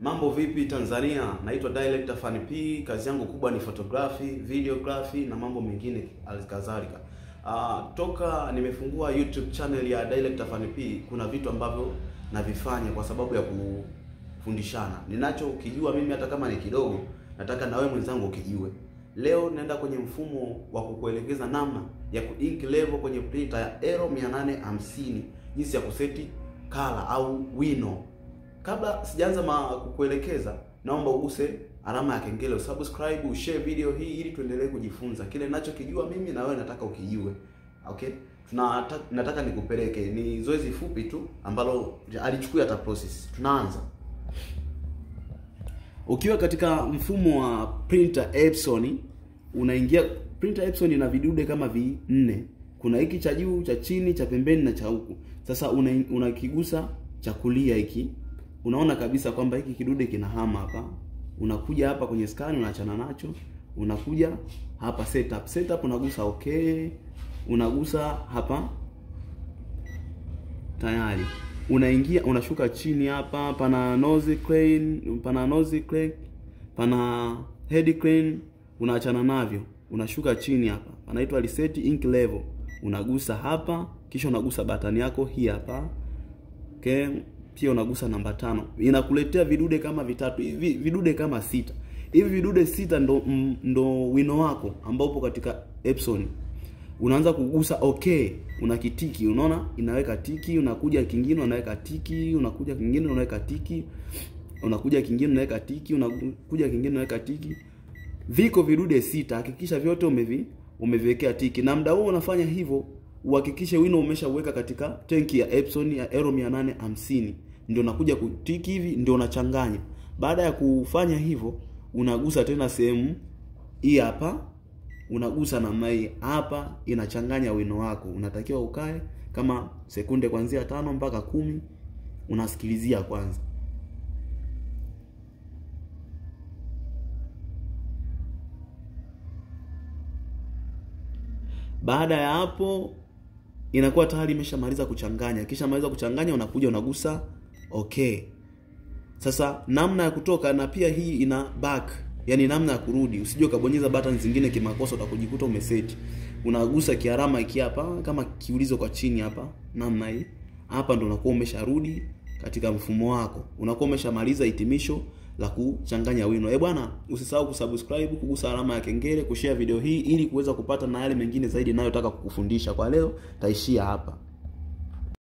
Mambo vipi Tanzania? Naitwa Director Fan P. Kazi yangu kubwa ni photography, videography na mambo mengine alikadhalika. Toka nimefungua YouTube channel ya Director Fan P, kuna vitu ambavyo navifanya kwa sababu ya kufundishana. Ninachokijua mimi hata kama ni kidogo, nataka na wewe mwenzangu ukijue. Leo naenda kwenye mfumo wa kukuelekeza namna ya ku-ink level kwenye printer ya Aero 850, jinsi ya kuseti color au wino. Kabla sijaanza kukuelekeza, naomba uguse alama ya kengele, usubscribe, ushare video hii ili tuendelee kujifunza kile ninachokijua mimi na wewe nataka ukijue. Okay? Nataka nikupeleke, ni zoezi fupi tu ambalo alichukua hata process. Tunaanza. Ukiwa katika mfumo wa printer Epson, unaingia printer Epson ina vidude kama vinne. Kuna hiki cha juu, cha chini, cha pembeni na cha huku. Sasa unakigusa cha kulia hiki. Unaona kabisa kwamba hiki kidude kinahama hapa. Unakuja hapa kwenye scan unaachana nacho. Unakuja hapa setup. Setup unagusa okay. Unagusa hapa. Tayari. Unaingia, unashuka chini hapa, pana nose crane, pana nose crane, pana head crane, unaachana navyo. Unashuka chini hapa. Panaitwa reset ink level. Unagusa hapa, kisha unagusa button yako hii hapa. Okay. Pia unagusa namba 5. Inakuletea vidude kama vitatu, hivi vidude kama sita. Hivi vidude sita ndo wino wako ambao upo katika Epson. Unaanza kugusa okay, unakitiki, unaona inaweka tiki, unakuja kingine unaweka tiki, unakuja kingine unaweka tiki, unakuja kingine unaweka tiki, unakuja kingine unaweka tiki. Viko vidude sita, hakikisha vyote umeviwekea tiki. Na muda huo unafanya hivyo, uhakikishe wino umeshaweka katika tenki ya Epson ya Aero 850. Ndio unakuja kutiki hivi, ndio unachanganya. Baada ya kufanya hivyo, unagusa tena sehemu hii hapa, unagusa namna hii hapa, inachanganya wino wako. Unatakiwa ukae kama sekunde kuanzia 5 mpaka 10, unasikilizia kwanza. Baada ya hapo inakuwa tayari imeshamaliza kuchanganya. Kisha maliza kuchanganya, unakuja unagusa okay. Sasa namna ya kutoka, na pia hii ina back, yani namna ya kurudi. Usije ukabonyeza button zingine kimakosa utakujikuta umeseti. Unagusa kialama hiki hapa kama kiulizo kwa chini hapa, namna hii. Hapa ndo unakuwa umesharudi katika mfumo wako. Unakuwa umeshamaliza hitimisho la kuchanganya wino. Bwana, usisahau kusubscribe, kugusa alama ya kengele, kushare video hii ili kuweza kupata na yale mengine zaidi ninayotaka kukufundisha. Kwa leo taishia hapa.